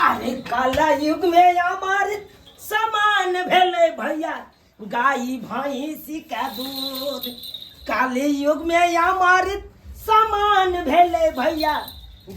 अरे काला युग में अमर समान भेलै भैया गाय भैंसी का दूध। काले युग में अमर समान भेलै भैया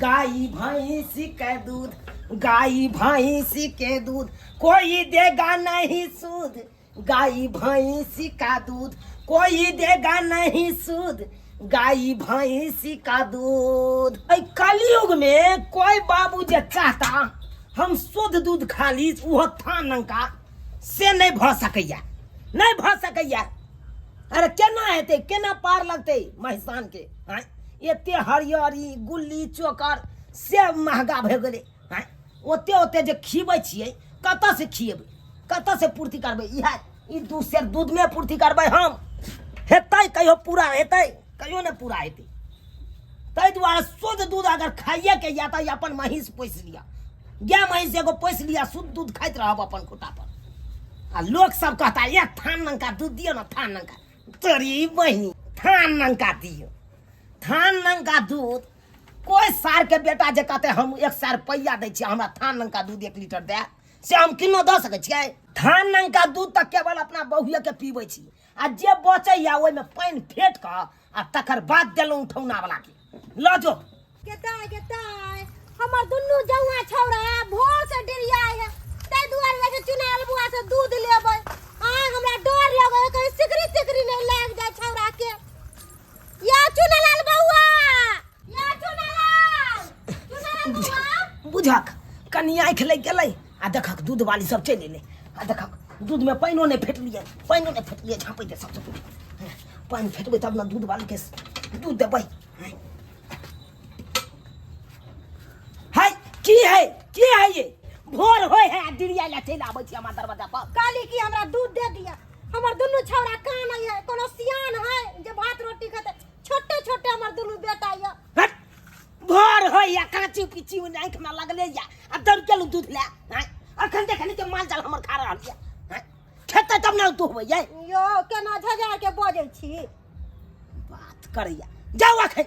गाय भैंसी के दूध। गाय भैंसी के दूध कोई देगा नहीं सूद। गाय भैंसी का दूध कोई देगा नहीं सूद। गाय भैंसी का दूध। एहि कलयुग में कोई बाबू जे चाहता हम शुद्ध दूध खा ली ओहो थान नंका से नहीं भऽ सकैया, नहीं भऽ सकैया। अरे केना हेतै, केना पार लगतै महिसान के? आँय, एते हरियरी गुल्ली चोकर से महगा भऽ गेलै। आँय, ओते ओते जे खिबै छियै कतऽ से खिएबै, कतऽ से पूर्ति करबै? इएह ई 2 सेर दूधमे पूर्ति करबै हम? हेतै कहियो पूरा? हेतै कहियो नहि पूरा हेतै। ताहि दुआरे शुद्ध दूध अगर खाइएके या तऽ अपन महींस पोसि लिअ, गाय महींस एगो पोसि लिअ, शुद्ध दूध खाइत रहब अपन खुट्टा पर। आ लोक सब कहता ये थान नंका दूध दियौ ने, थान नंका तोरी बहिनी थान नंका दियौ, थान नंका दूध। कोई सार के बेटा जे कहते हम 1 सार पैया दै छियै हमरा थान नंका दूध 1 लीटर दे, से हम किनो दऽ सकै छियै? थान नंका दूध तऽ केवल अपना बहुए के पीबै छी, आ जे बचैया ओहिमे पानि फेट कऽ आ तकर बाद देलहुँ उठौना वाला के लऽ जो। गेदाय गेदाय हमर दुनू जौआ छौड़ा भोर से डिरियाय है, ताहि दुआरे जाइ छै चुनाल बुआ से दूध लेबै। आय हमरा डर लगै है कहीं सिकरी सिकरी नहि लागि जाय छौड़ा के। या चुनालाल बौआ, या चुनालाल, चुनालाल बौआ। बुझक कनि आँखि लागि गेलै आ देखक दूध वाली सब चलि एलै, आ देखक दूध में पानिओ नहि फेटलियै, पानिओ नहि फेटलियै, झाँपै दे सबसँ पहिने। पानि फेटबै तब ने दूध वाली के दूध देबै। है की है, की है ये भोर होय है आ डिरिया ला चलि आबै छी हमर दरवाजा पर। कहली कि हमरा दूध दे दिया, हमर दुनू छौड़ा कान है, कोनो सियान है जे भात रोटी खेतै, छोटे छोटे हमर दुनू बेटा ये। हट, भोर होय या काची पीची आँखि में लगले या आ दौड़ गेलहुँ दूध ले। आँय, अखन देखनी के माल जाल हमर खा रहल ये। आँय, खेतै तब ने दुहबै ये। यो केना झझा के बजै छी? बात करैया जाउ अखन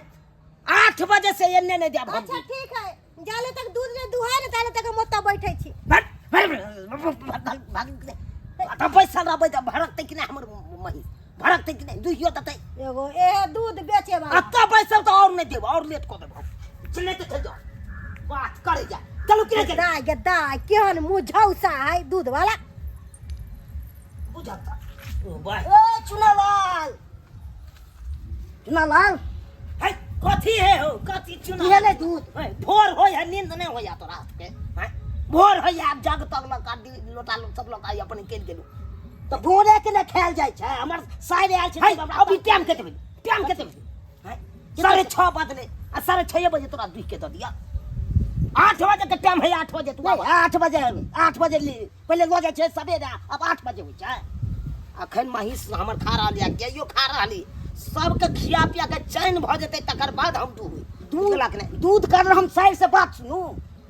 8 बजे से एने नहि देब हम। अच्छा ठीक है, जाले तक दूध नहीं दुहाय ने ताले तक हम ओतऽ बैठै छी। भट, भट, भट, भट, भट, भट, भट, तऽ बैसल रहबै तऽ भड़कतै कि नहि हमर महींस? भड़कतै कि नहि? दुहियो देतै। एगो ए दूध बेचे वाला। एतऽ बैसल तऽ आओर नहि देब, आओर लेट कऽ देब हम। चले तऽ चलि जाउ, बात करै जा। चलू कि नहि चलू? दाय गे दाय, केहन मुँह झौसा है दूध वाला। बुझत तऽ। ओ बाय। ए चुनालाल, चुनालाल। है कथी है हो, कथी चुना? की भेलै दूध? है, भोर होय है, नींद नहीं होया तोरा के। है, भोर होय आब जग तग लगा दी, लोटा लोग सब लगा अपन निकलि गेलू। तऽ भोरे के ने खायल जाइ छै, हमर साइर आयल छै। है, अभी टाइम कते बजे? टाइम कते बजे? है, 6:30 बजले आ 6:30 बजे तोरा दूध के दऽ दिया। 8 बजे के टाइम है, 8 बजे तू नहीं, 8 बजे, 8 बजे पहिले लऽ जाइ छै सबेरा, अब 8 बजे होइ छै। अखन महींस हमर खा रहल यऽ, गाइयो खा रहल यऽ, सबके खिया पिया के चैन भऽ जेतै तकर बाद हम दूध दूध बुझलक नहि? दूध कर हम साइर से बात सुनू,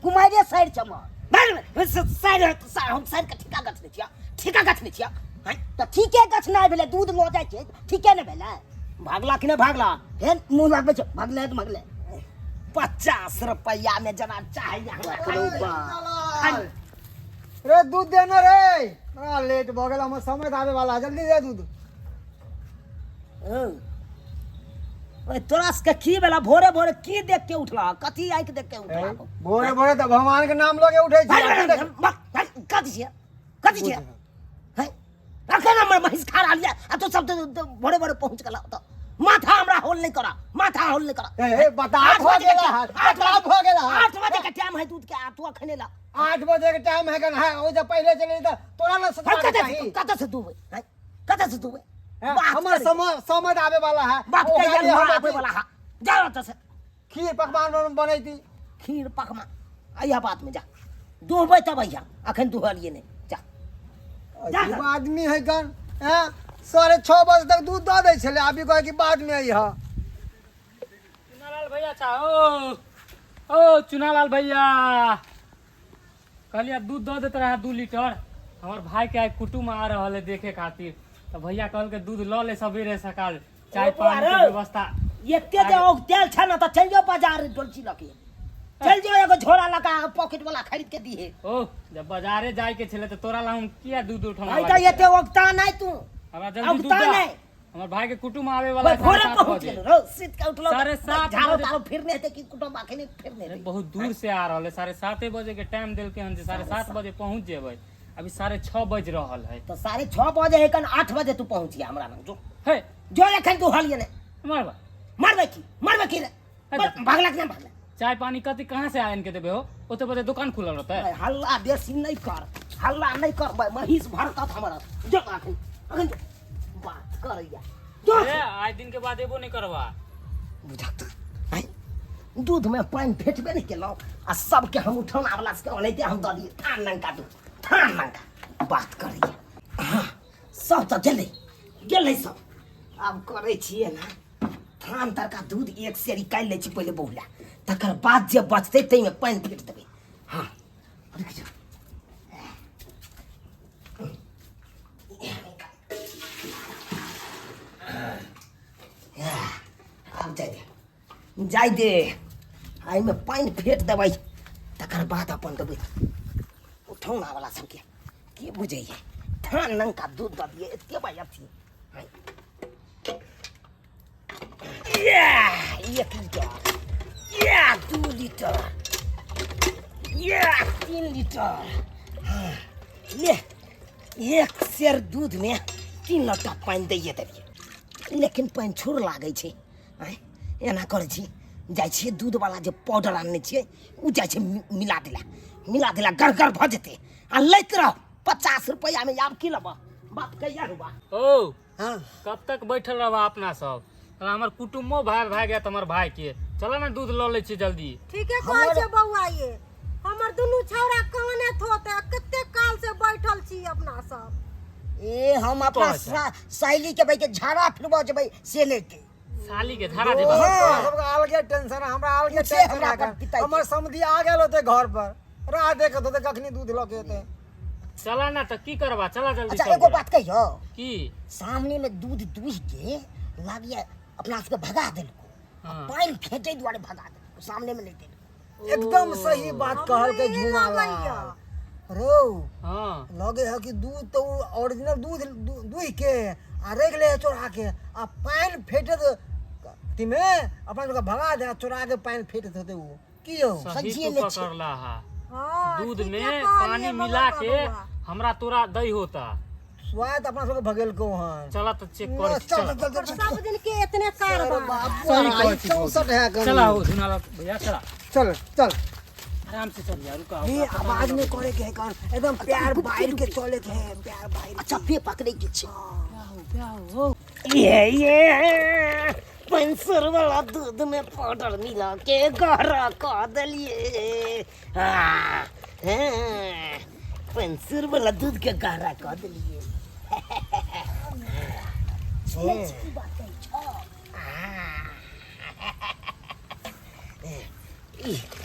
कुमारे साइर छै हमर। नहीं, साइर है तऽ साइर, हम साइर के ठीका गछने छियै, ठीका गछने छियै। हैं? तऽ ठीके गछनाइ भेलै, दूध लऽ जाइ छै, ठीके नहि भेलै। भागला कि नहि भागला? हे मुँह लगबै छै, भागले तऽ भागले। 50 रुपैआ में जेना चाहैया हमरा बाप रे बाप। रे दूध देना रे, बड़ा लेट भऽ गेल, हमर समय आबे वाला, जल्दी दे दूध। ओए तोरा सबके की भेला भोरे भोरे की देख के उठला? कथी आँखि देख के उठला? भोरे भोरे तऽ भगवान के नाम लऽ के उठै छी। कथी छियै, कथी छियै? हैं? अखन हमर महींस खा रहल यऽ आ तू सब तऽ भोरे भोरे पहुँच गेला ओतऽ। माथा हमरा होल नहीं करा, माथा होल नहीं करा। ए, ए, बता, आठ भऽ बजे के गेला टाइम, है, आठ बता, बजे भऽ गेला है। 8 बजे के टाइम है दूध के, आ तू अखन एला। 8 बजे के टाइम है कन है, ओ जब पहले चले त तोरा ना सता हम कतऽ चाही। कतऽ से दूबे? हैं? कतऽ से दूबे? हैं? बात हमर करै। समय आबे वाला है। बात ओकरा कहिया लिए हम आबे वाला है? जा ओतऽ से। खीर पकवान बनैती। खीर पकवान अइहा बात में जा, दुहबै तब अइहा, अखन दुहलिए नहीं, जा। जा। अजीब आदमी है कन, हैं? 6:30 बजे तक दूध दऽ दै छलै, अभी कहै कि बाद में अइहा। चुनालाल भैया छा, ओ, ओ चुनालाल भैया, कहलियै दूध दऽ देते रहे 2 लीटर, हमर भाई के आइ कुटुम आ रहल है देखे खातिर, तऽ भैया कहलकै दूध लऽ ले सबेरे सकाल, चाय ओ बौआ पानी के रौ। व्यवस्था। एते जे औग तेल छै ने तऽ चलि जाओ बाजार डोलची लऽ के। चल जो एगो झोरा लगा पॉकेट वाला खरीद के दिहे। ओ जब बाजारे जाय के छले त तोरा ला हम किया दूध उठाना आई त एते औगता नहीं तू। हमरा जल्दी दूध औगता दा। नहीं। हमर भाई के कुटुम आवे वाला भाई है भोरे 7:30 पहुंच बजे। गेल रो सीत के उठलो 7:30 झाड़ो बजे। तारो फिरने हेतै कि कुटुम्ब अखने फिरने अरे हेतै। बहुत दूर से आ रहल है, 7:30 बजे के टाइम देलके हन जे 7:30 बजे पहुंच जेबै। अभी 6:30 बज रहल है। तो 6:30 बजे है कन 8 बजे तू पहुंच गया हमरा लग जो। हे जो एखन तू हलिए ने। मरबा। मरबे की मरबे की रे? हे भागला कि ना भागला? चाय पानी कथी कहाँ से आयन के देबे हो? ओते बजे दुकान खुलल रहतै। भाई, हल्ला बेसी नहीं कर, हल्ला नहीं कर भाई, महीष भरकत हमरा। जो अखन अखन जो बात करैया जो। ए आइ दिन के बाद एबो नहीं करबा। बुझत आइ दूध में पानि फेटबे नहीं केलहुँ आ सबके हम उठौना वाला सबके ओनाहिते हम दऽ दियै थान नंका दूध थान नंका बात करैया। हाँ, सब तऽ गेलै गेलै सब। आब करै छियै ने थान तरका दूध एक सेर निकालि लै छी पहिले बहुला, तकर बाद जे बचतै ताहिमे पानि फेट देबै। हाँ रुकि जाउ। आब जाय दे जाय दे, एहिमे पानि फेट देबै तकर बाद अपन देबै उठौना वाला सबके। की बुझैए थान नंका दूध दऽ दियै एते भाइ अथी। 1 लीटर, 2 लीटर, 3 लीटर। हाँ, ले 1 सेर दूध में 3 लोटा पानि दैये देलियै, लेकिन पानि छुर लागै छै। आँय एना करै छी, जाइ छियै दूध वाला जे पाउडर आनने छियै ओ जाइ छै मिला देला, मिला देला गड़गड़ भऽ जेतै आ लैत रह 50 रुपैआ में। आब की लेबह बाप कहिया रुबा। ओ हाँ कब तक बैठल रहबा अपना सब? साला हमर कुटुम्बो भाग भाग गया हमर भाई के। चलो ना दूध लऽ लै छी जल्दी। ठीके कहै छै बौआ, ये हमर दुनू छौड़ा काने थोते कते काल से बैठल छी अपना सब। ए हम अपना कहै छै? सहेली के बैठ के झाड़ा फिरबो जेबै से लेके। साली के झाड़ा देबा। हाँ। सबके अलगे टेंशन है, हमरा अलगे पूछे टेंशन हमरा है। पर पिताई के। हमर समधी आ गेल होते घर पर, राह देखत होते कखनी दूध लऽ के एते। चला ना त की करबा, चला जल्दी। अच्छा सब एगो गोरा। बात कहियो की? सामने में दूध दूह के लागिया अपना सबके भगा देलको। हाँ। पानि फेंटे दुआरे भगा देलको, सामने में नहीं देलको। एकदम सही बात हमरा कहलकै ई झुमा लगैया। रो। हाँ लगे है कि दूध तो ओरिजिनल दूध दूह के आ रख ले चोरा के आ पानि फेंटे तो तिमे अपन सबके भगा दे, चोरा के पानि फेंटत होते उ की यौ? सही सब्जी तू ले छी। पकड़ला हा। हाँ, दूध ठीके में कहलियै पानी बौआ मिला के बौआ। हमरा तोरा दही होता। स्वाद अपना सबके भगेलको हन। चला तो चेक कर। चल चला चल चल सब दिन के इतने कारबार। सही कहै छी। 64 है कनी। चला हो झुनाला भैया, चला चल चल आराम से चल यार, रुका। ये आवाज में करे के है कान एकदम प्यार बाहर के चले के है, प्यार बाहर। अच्छा पे पकड़े के छै। ये ये पेंसिल वाला दूध में पाउडर मिला के गहरा कऽ देलिए। हाँ, पेंसिल वाला दूध के गहरा कऽ देलिए।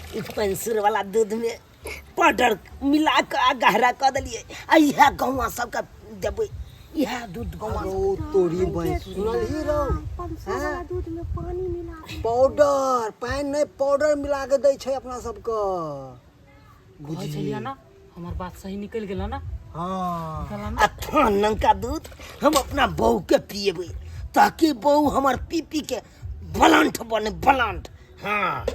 ई पेंसिल वाला दूध में पाउडर मिला कऽ गहरा कऽ देलिए आ इएह गौआ सबके देबै, इएह दूध गौआ। रो तोरी बहन सुनलही रो? पंसो वाला दूध में पानी मिला के। पाउडर पानि नहीं पाउडर मिला के दै छै अपना सबके। बुझ छलियै ना हमर बात सही निकल गेल ना? हाँ। निकल ना। आ थान नंका दूध हम अपना बहू के पिएबै ताकि बहू हमर पी पी के बलंठ बने, बलंठ। हाँ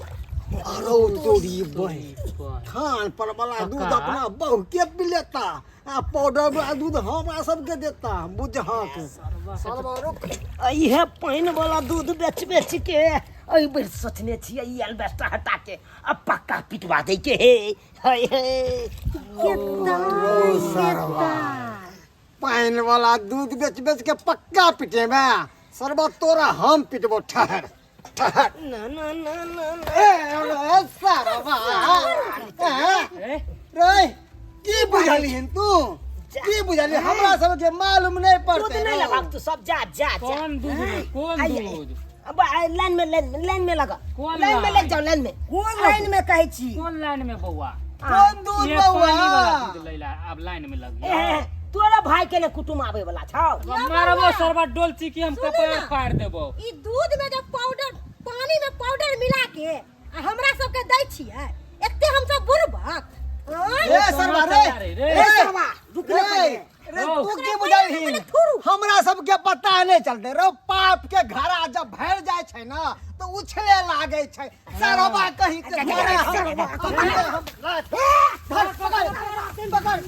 अरे तोरी बहन थान पर वाला दूध कक्का। अपना बहू के पी लेता आ पाउडर वाला दूध हमरा सबके देता। बुझहक सरवा रुक। इहे पानि वाला दूध बेच बेच के एहि बेर सोचने छियै ई एल्बेस्टर हटा के आ पक्का पिटवा दै के हे हे हे। सरवा पानि वाला दूध बेच बेच के पक्का पिटेबे सरवा, तोरा हम पिटबो। ठहर ठहर। ना ना ना ना ना। ए रे सरवा, ए ए रे की बुझलिहन तू? की बुझलिही? हमरा सबके मालूम नहीं दूध पड़ते। नहीं लगा तू सब जा जा जा। कौन दूध रे? कौन आई, दूध? अब लाइन में लाइन में लाइन में लगा। कौन लाइन में लाइन? लग जाओ लाइन में। कोन लाइन में कहै छी? कौन लाइन में बौआ? कौन दूध ये पानी बौआ? वाला दूध लैला अब लाइन में लग गया। ए, तोरा भाई के ने कुटुम आवे वाला छौ। मारबो सरवा डोलची की हम सुनू कपार ना। फाड़ देबो। ई दूध में जब पाउडर पानी में पाउडर मिला के आ हमरा सबके दै छियै एते हमसब बुड़बक आँय? ए सरवा रे रे, रे। ए सरवा, रुक ले रे, पहिले। रे ओ। तू की बुझलही हमरा सबके पता नहि चलते रे पाप के घड़ा जब भरि जाइ छै ना तऽ उछले लागै छै सरवा कहीं के घड़ा हम धर, पकड़ पकड़ पकड़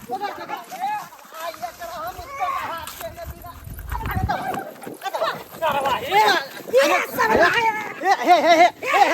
पकड़ पकड़ ए, आ एकरा हम उसके हाथ के ने बिना सरवा ए ए हे हे हे हे हे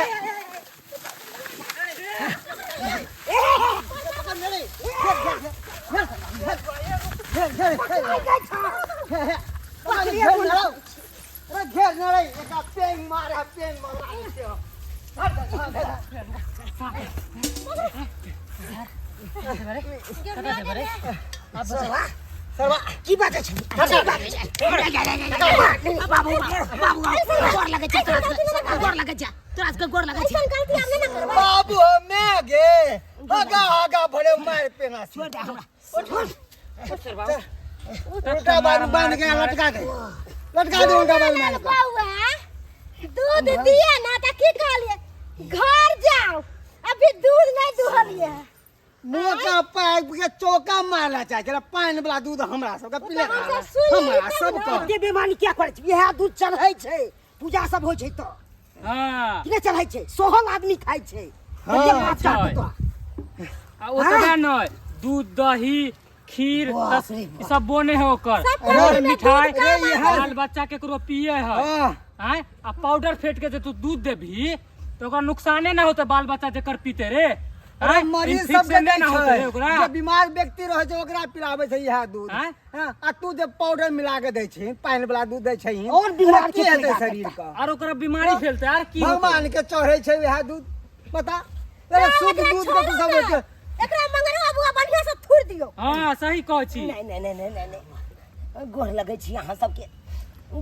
की बात छै की बात छै बाबू बाबू गोर लगै छै तोरा सबके, गोर लगै छै तोरा सबके गोर लगै छै ऐसन गलती आब नहि ने करबै बाबू हमे गे आगा आगा भरे मार पेना छोड़ दे हमरा उल्टा बालू बांध के लटका दे लटका दे उल्टा बालू मार के। बौआ दूध दिए ना त की कहलिए घर जाओ अभी दूध नहीं दुहलिए मोटा पाइप के चौका मारला चाहे छलै पानि वाला दूध हमरा सबके पीले हमसब सुनि हमरा लेली तब सबके ने। एते बेमानी किया करै छी इएह दूध चढ़ै छै पूजा सब होइ छै तऽ हाँ कि नहि चढ़ै छै सोहल आदमी खाइ छै हाँ। एते पाप छै। चाहतौ तोरा। आ ओतबे नहि दूध दही खीर बाप रे ई सब बने है ओकर सब और मे मिठाई दूध काम रे, इएह- बाल बच्चा केकरो पिए है हाँ। आँय आ पाउडर फेट के जे तू दूध देबही तऽ ओकरा नुकसाने ना होते बाल बच्चा जेकर पीते रे अरे आँय? मरीज इन्फेक्शन सबके नहि नहि ना होते रे छै ओकरा जे बीमार व्यक्ति रहै छै ओकरा पिलाबै छै इएह दूध आँय? हाँ, आ तू जे पाउडर मिला के दै छी पानि वाला दूध दै छै और बीमार की के हेतै फायदा शरीर के आर ओकरा बीमारी फैलते आर की होतै? भगवान के चढ़ै छै इएह दूध बता अरे शुद्ध एकरा दूध के तू छोड़ू सब ना। ओते- एकरा मंगरवा बुआ बढ़िया से थूर दियो हाँ सही कहै छी नहीं नहीं नहीं नहीं नहीं नहीं गोर लगै छी अहाँ सबके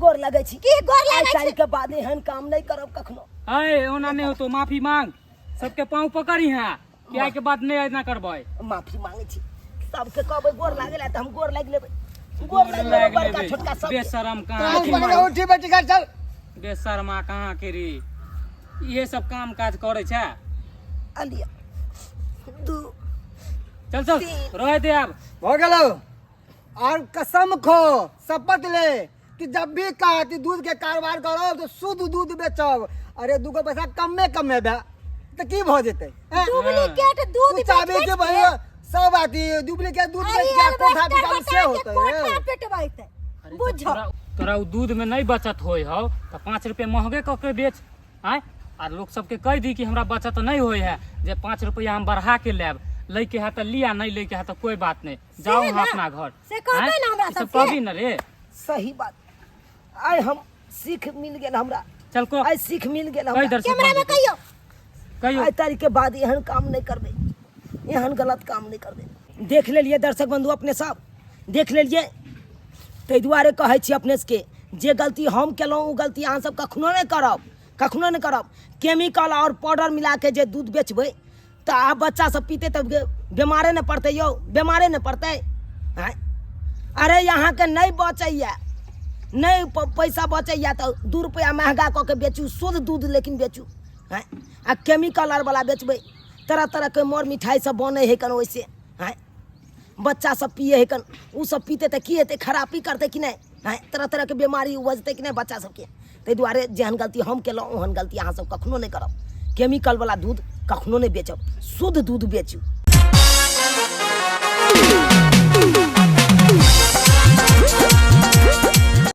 गोर लगै छी की गोर आइ लागै छी? काल्हि के बाद एहन काम नहीं करब कखनो अय ओना नहीं होतो माफी मांग सबके पाँव पकड़ी है कि आइ के बाद नहीं ऐना करबै माफी मांगे छी सबके कहबै गोर लागे ला तऽ हम गोर लागि लेबै गोर लागि लेबै बड़का छोटका सब बेशरम कहाँ कान के पकड़ के उठी बैठी कर चल बेशर्मा कहाँ के रे इहे सब काम काज करै छै अलिया दू चल चल रह दे आब हो गेलो और कसम खो शपथ ले कि जब भी कहा कि दूध के कारोबार करो तो शुद्ध दूध बेचब अरे दूगो पैसा कमे कमे बे तो की भऽ जेतै हैं? डुप्लीकेट दूध तू चाहबे बेच कि बेच भैया सब अथी डुप्लीकेट दूध बेच के कोठा बिकाल से होतै कोठा पिटबैते अरे बुझ जब तोरा तोरा उ दूध में नहीं बचत होय हौ तऽ 5 रुपया महगे कऽ के बेच आँय आर लोक सबके कहि दी कि हमरा बचत नहीं होय है जे 5 रुपया हम बढ़ा के लेब लै के है तऽ लिया नहीं लै के है तऽ कोई बात नहीं जाओ से अहाँ ना, अपना घर से कहबै आँय? ना हमरा ई सब सबके? कहबी ना रे सही बात आइ हम सीख मिल गेल हमरा चल को आइ सीख मिल गेल कहि हमरा दर्शक कैमरा में बंधु के। कहियो कहियो आइ तारीख के बाद एहन काम नहीं करबै एहन गलत काम नहीं करबै देख लेलियै दर्शक बंधु अपने सब देख लेलियै ताहि दुआरे कहै छी अपने सबके जे गलती हम केलहुँ ओ गलती अहाँ सब कखनो नहि करब कखनो नहि करब केमिकल आओर पाउडर मिलाके जे दूध बेचबै तऽ आब बच्चा सब पीतै तऽ बेमारे नहि पड़तै यौ बेमारे नहि पड़तै आँय अरे अहाँके नहि बचैए नहि पैसा बचैए तऽ 2 रुपैआ महगा कऽ के बेचू शुद्ध दूध लेकिन बेचू आँय आ केमिकल आरवला बेचबै तरह तरहके मर मिठाइ सब बनै हइ कन ओहिसँ आँय बच्चा सब पिए हइ कन ओ सब पीतै तऽ की हेतै खरापी करतै कि नहि आँय तरह तरहके बेमारी उपजतै कि नहि बच्चा सबके ताहि दुआरे जेहन गलती हम केलहुँ ओहन गलती अहाँ सब कखनो नहि करब केमिकलवला दूध कखनो नहि बेचब शुद्ध दूध बेचू।